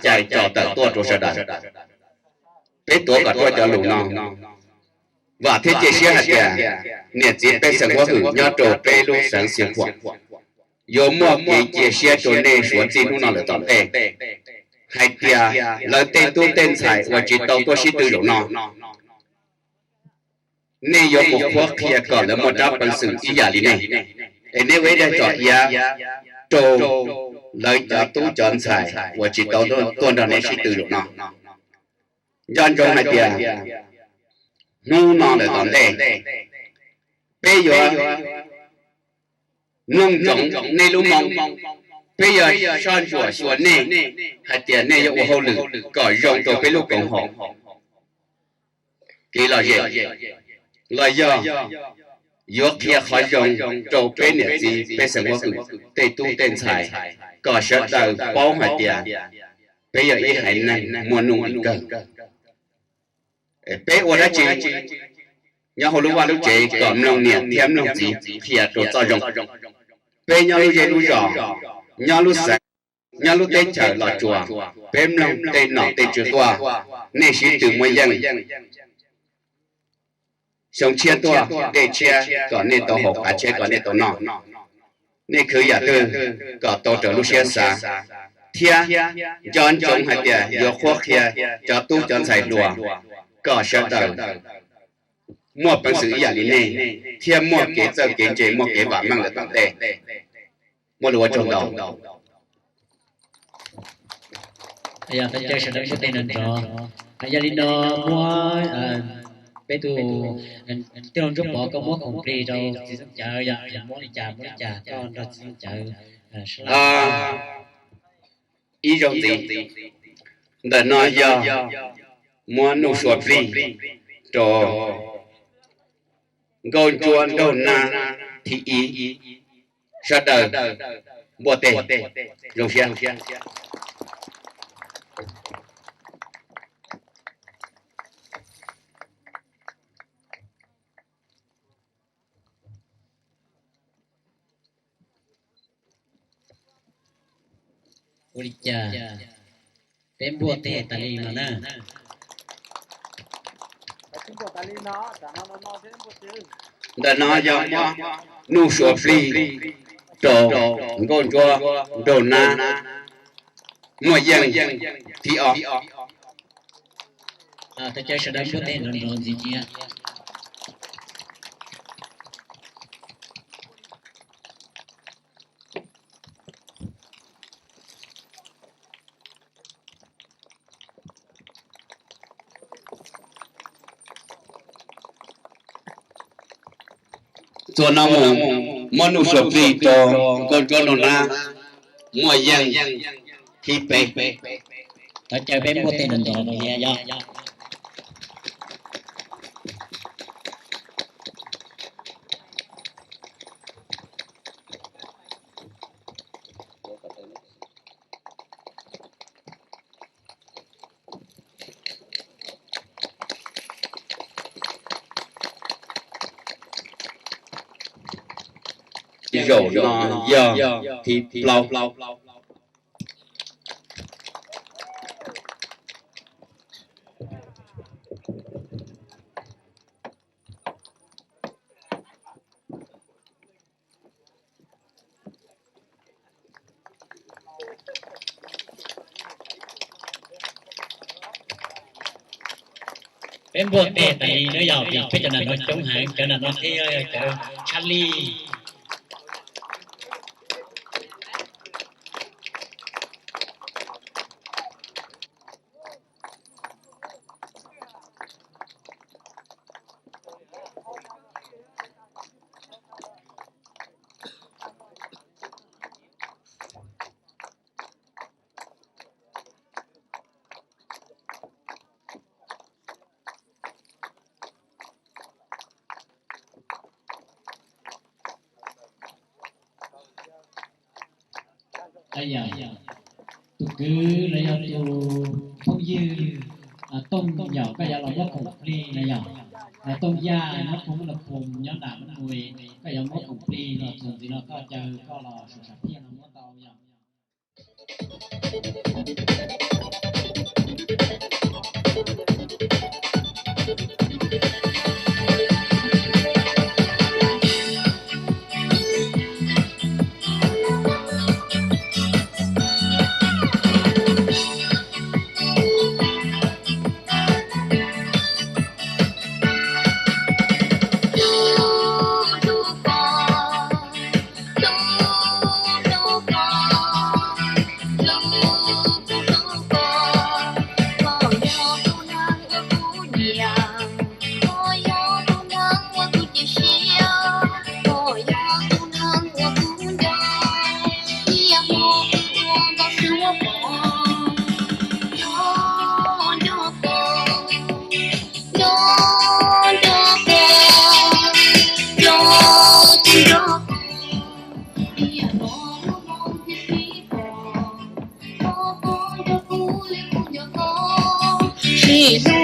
cais tso tawm tuaj rau sawv daws. Peb tuav kom ruaj cov lus no, vam thiab cia siab hais tias niam txiv pej xeem huab hwm nyob rau peb lub xeev Xiav Khuam yuav muaj kev cia siab rau nej suav txij hnub no lawm tom ntej, hais tias lawv tej tub tej ntxhais uas tsis tau tuaj sib tw zaum no, nej yuav mus qhuab qhia kom lawv muaj rab peev xwm ib yam li nej, es nej ua ib daim tsom iav rau lawv cov tub cov ntxhais uas tsis tau tuaj nrog nej sib tw zaum no. Nco ntsoov hais tias hnub no lawm tom ntej, peb yuav mloog ntsoov nej lub moo, peb yuav soj ntsuam xyuas nej hais tias nej yuav ua hauj lwm kom zoo rau peb lub koom haum kev lom zem, los yog yuav qhia qhov zoo rau peb niam txiv pej xeem huab hwm tej tub tej ntxhais, kom sawv daws paub hais tias peb yog ib haiv neeg muaj nuj nqis kawg. Peb ua dab tsi nyob hauv lub vaj lub tsev kom mloog niam thiab mloog txiv qhia rau txoj zoo. Peb nyob lub zej lub zos, nyob lub xeev, nyob lub teb chaws Los Tsuas, peb mloog tej nom tej tswv tuaj, nej sib tw muaj yeej, xyoo tshiab tuaj dej tshiab kom nej tau haus, qav tshiab kom nej tau noj. Nej khwv yam twg kom tau raws lub siab xav, thiab nco ntsoov hais tias yuav qhuab qhia cov tub cov ntxhais hluas kom sawv daws muaj peev xwm ib yam li nej, thiab muaj kev txawj kev ntse, muaj kev vam meej lawm tom ntej. Muaj lus ua tsaug ntau. Yog thov caw sawv daws npuaj teg nrov nrov. Yog li no muab peb tus tij laug Ntsuab Pov koj muab khoom plig rau txiv Xeeb Cawv, yog muab li cas muab li cas koj nrog txiv Xeeb Cawv sab laj. Ib zaug ntxiv, ntawm no yog muab nuj sua plig rau Nkauj Ntsuab Nraug Nab thib ib. Sawv daws npuaj teg zoo siab. Ua li cas peb npuaj teg tas li no na? Ntawm no yog muab nuj sua plig rau Nkauj Ntsuab Nraug Nab muaj yeej thib ob. Thov caw sawv daws npuaj teg nrov nrov ntxiv thiab. Txuas no mus muab nuj sua plig rau Nkauj Ntsuab Nraug Nab muaj yeej thib peb. Thov caw peb npuaj teg nrov nrov thiab yog. Zaum no yog thib plaub. Peb npuaj teg tas li na yog vim peb cov nam no coob heev, cov nam no thiaj yog cov tshaj lij. Tus kwv los yog tus phooj ywg Tooj Yom, koj yuav los muab khoom plig no yog. Tooj Yaj nyob Phoo Mab Nab Phoo nyob nram Mab Nui, koj yuav muab khoom plig los txuas ntxiv no koj caw koj los saum sam phiaj no muab tau yog. ib hnub